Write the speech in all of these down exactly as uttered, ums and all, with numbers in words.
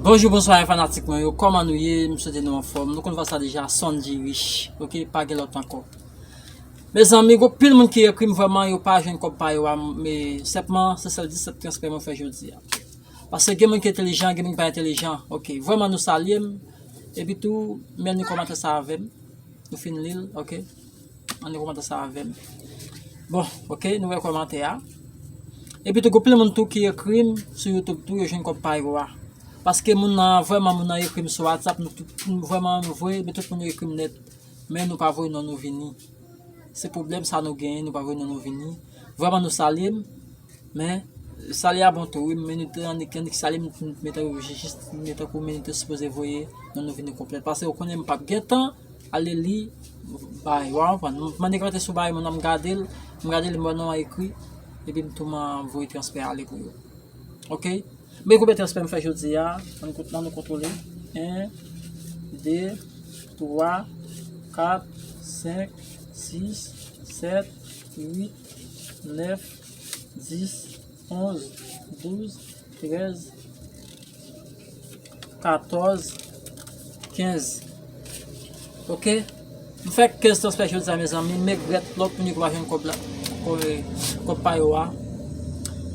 Bonjou, bonswa, fanatik mwen yo. Kòman nou ye? M swete nou anfòm. Nou konn fè sa deja, Sondji Rich. Ok, pa gen lòt ankò. Mezanmi, gon pil moun ki ekri m vrèman yo pa jwenn kòb pa yo a, men sèlman se sèl disèt transfè mwen fè jodi a. Paske gen moun ki entèlijan, gen moun ki pa entèlijan. Ok, vrèman nou salye m. Epi tou, men ni kòmantè sa avè m. Nou fin li l, ok? Ann li kòmantè sa avè m. Bon, ok, nou wè kòmantè a. Epi tou, gon pil moun tou ki ekri m sou YouTube tou, yo jwenn kòb pa yo a. Paske moun nan, vrèman, moun nan ekri m sou WhatsApp, nou tout, vrèman, nou vre, men tout moun yo ekri m nèt. Men nou pa voye non nou vini. Se pwoblèm sa nou genyen, nou pa voye non nou vini. Vrèman, nou salye m, men salye a bon tou, wi, men nou te annik, annik salye m, men tankou jis, men tankou men nou te sipoze voye non nou vini konplèt. Paske ou konnen m p ap gentan ale li bay, w a konprann. M annik rantre sou bay mwen nan, m gade l, m gade l, m wè non an ekri, epi m tou m voye transfè ale pou yo. Ok? Men konbyen transfè m fè jodi a? Ann kout-, ann nou kontwole. En, de, twa, kat, senk, sis, sèt, uit, nèf, dis, onz, douz, trèz, katòz, kenz. Ok? M fè kenz transfè jodi a, mezanmi. M regrèt lòt moun yo ki pa jwenn kòb la, kòb, kòb pa yo a.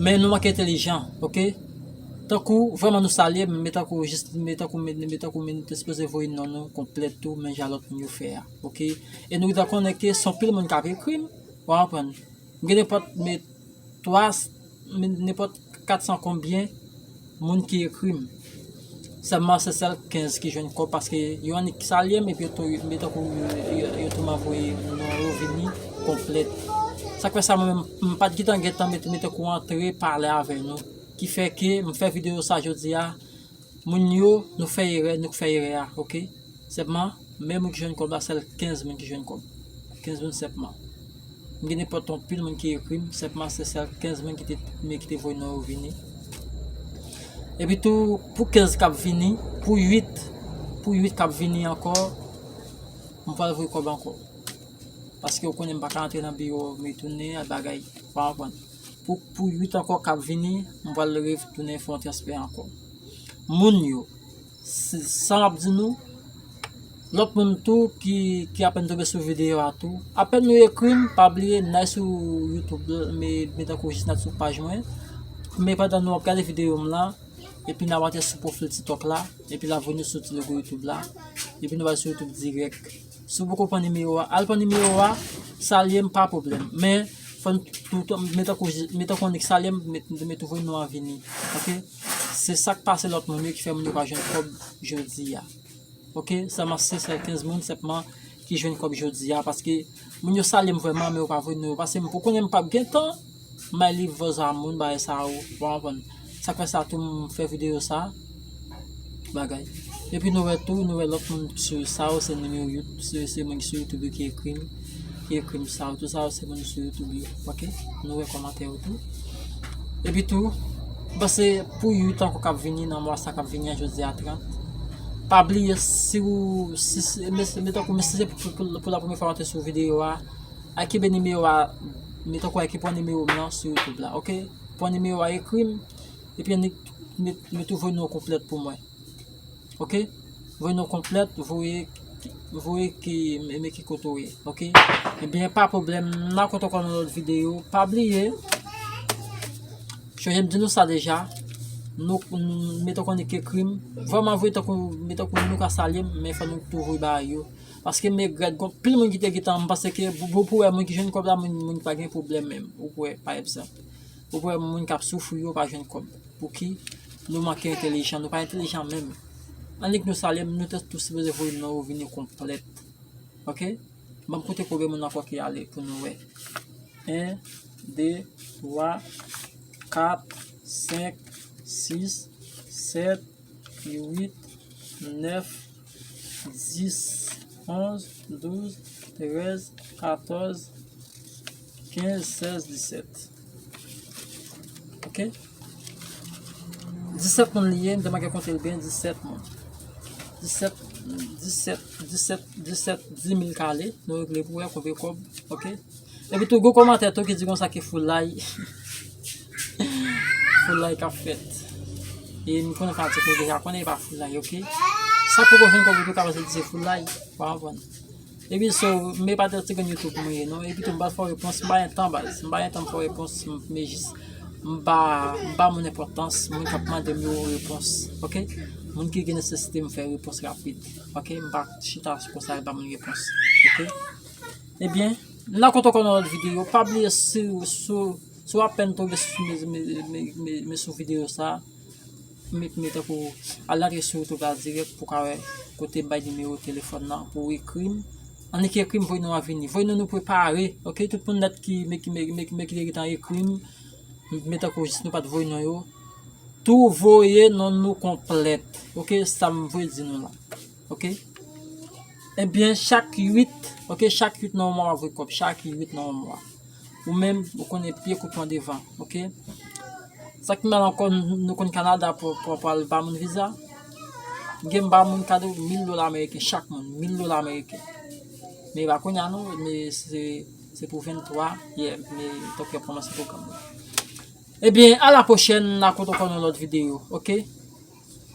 Men nou manke entèlijan, ok? Tankou, vrèman nou salye m, men tankou jis, men tankou, men, men tankou men nou te sipoze voye non nou konplèt tou, men jan lòt moun yo fè a, ok? E nou gentan konnen ke se yon pil moun k ap ekri m, w a konprann. M gen nenpòt, men twa, men nenpòt kat san konbyen moun ki ekri m. Sèlman se sèl kenz ki jwenn kòb paske yo annik salye m epi yo tou, men tankou yo, yo, yo tou m ap voye non yo vini konplèt. Sa k fè sa mwen menm, m pa t gentan, gentan met, men tankou antre pale avè nou. Ki fè ke m fè videyo sa jodi a, moun yo, nou fè erè, nou k fè erè a, ok? Sèlman, men moun ki jwenn kòb la, sèl kenz moun ki jwenn kòb. Kenz moun sèlman. M gen nenpòt yon pil moun ki ekri m, sèlman se sèl kenz moun ki te, men ki te voye non yo vini. Epi tou, pou kenz k ap vini, pou uit, pou uit k ap vini ankò, m pral voye kòb ankò. Paske ou konnen m pa ka antre nan biwo, m retounen ak bagay, w a konprann. Pou, pou uit ankò k ap vini, m pral retounen fè yon transfè ankò. Moun yo, si, sa m ap di nou, lòt moun tou ki, ki apèn tonbe sou videyo a tou, apèn nou ekri m, pa bliye, n al sou YouTube, men, men tankou jis n al sou paj mwen. Men pandan nou ap gade videyo m lan, epi n ap antre sou pwofil TikTok la, epi n ap vini sou ti logo YouTube la, epi nou pral sou YouTube dirèk. Si w poko pran nimewo a, al pran nimewo a, salye m pa pwoblèm. Men, fò n tou, tou, men tankou, men tankou annik salye m, men, men tou voye non an vini. Ok? Se sa k pase lòt moun yo ki fè moun yo pa jwenn kòb jodi a. Ok? Sèlman se sèl kenz moun sèlman ki jwenn kòb jodi a, paske moun yo salye m vrèman, men yo pa voye non yo. Paske m poko konnen m p ap gentan bay li vòz a moun, bagay sa yo, w a konprann. Sa k fè sa tou m fè videyo sa, bagay. Epi nou wè tou, nou wè lòt moun sou sa yo, se nimewo You-, se, se moun sou YouTube yo ki ekri m, ki ekri m sa yo. Tout sa yo se moun sou YouTube yo, ok? Nou wè kòmantè yo tou. Epi tou, m panse pou uit ankò k ap vini, nan mwa sa k ap vini an, jodi a trant. Pa bliye, si ou, si, si, men, men tankou, men si se pou, pou, pou la premyè fwa w antre sou videyo a, al kenbe nimewo a, men tankou al pran nimewo m lan sou YouTube la, ok? Pran nimewo a, ekri m, epi annik, men, men tou voye non konplèt pou mwen. Ok? Voye non konplèt, voye, voye ki, men, men ki kote w ye, ok? Ebyen, pa pwoblèm, n a kontan ankò nan lòt videyo. Pa bliye, chonje m di nou sa deja, nou, nou, men tankou annik ekri m, vrèman vre tankou, men tankou nou ka salye m, men fò nou tou voye bagay yo. Paske m regrèt, gon pil moun ki te gentan, m panse ke pou, pou, pou wè moun ki jwenn kòb la, moun, moun ki pa gen pwoblèm menm. Ou kwè, pa egzanp. Ou kwè moun k ap soufri yo pa jwenn kòb. Pouki? Nou manke entèlijan, nou pa entèlijan menm. Annik nou salye m, nou te tou sipoze voye non yo vini konplèt. Ok? Ban m konte konbyen moun ankò ki ale pou nou wè. En, de, twa, kat, senk, sis, sèt, uit, nèf, dis, onz, douz, trèz, katòz, kenz, sèz, disèt. Ok? Disèt moun li ye, m te manke konte l byen, disèt moun. Disèt, disèt, disèt, disèt, di mil k ale, nou regle pou wè konbyen kòb, ok? Epi tou, gon kòmantè tou ki di konsa ke foulay, foulay k ap fèt. E m konnen fanatik mwen deja konnen e pa foulay, oke? Sa k poko jwenn kòb YouTube ka panse li se foulay, w a konprann. Epi so, m e pa ti grenn YouTube mwen ye non. Epi tou m pa fè repons, m pa gen tan baz. M pa gen tan fè repons, m- men jis m ba m ba moun enpòtans, moun k ap mande m yo repons, oke? Moun ki gen nesesite m fè repons rapid, oke? M pa chita konsa e ba moun repons, oke? Ebyen, n a kontan ankò nan lòt videyo. Pa bliye si si si w apèn tonbe sou men sou videyo sa, men tankou al antre sou YouTube la dirèk pou w ka wè kote m bay nimewo telefòn nan pou w ekri m. Annik ekri m, voye non an vini. Voye non nou prepare, oke? Tout moun nèt ki men ki men men men ki te gentan ekri m, men tankou jis nou pa t voye non yo. Tou voye non nou konplèt, oke? Sa m voye di nou la, oke? Ebyen, chak uit, oke, chak uit nan yon mwa w ap voye kòb, chak uit nan yon mwa. Ou menm, ou konnen pye kout pran devan, oke? Sa ki mal ankò, nou konn Kanada pou pou pou al ba moun viza. Gen m ba moun kado mil dola ameriken chak moun, mil dola ameriken. Men e pa kounye a non, men se se pou venntwa, yeah, men tankou y ap kòmanse pwogram nan. Ebyen, a la pwochèn, n a kontan ankò nan lòt videyo, oke?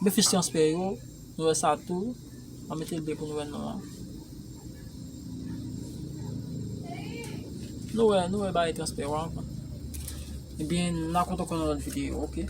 Befis Transfè yo, nou wè sa tou. An mete l byen pou nou wè non an. Nou wè, nou wè bagay transfè yo ankò. Ebyen, n a kontan ankò nan lòt videyo, oke?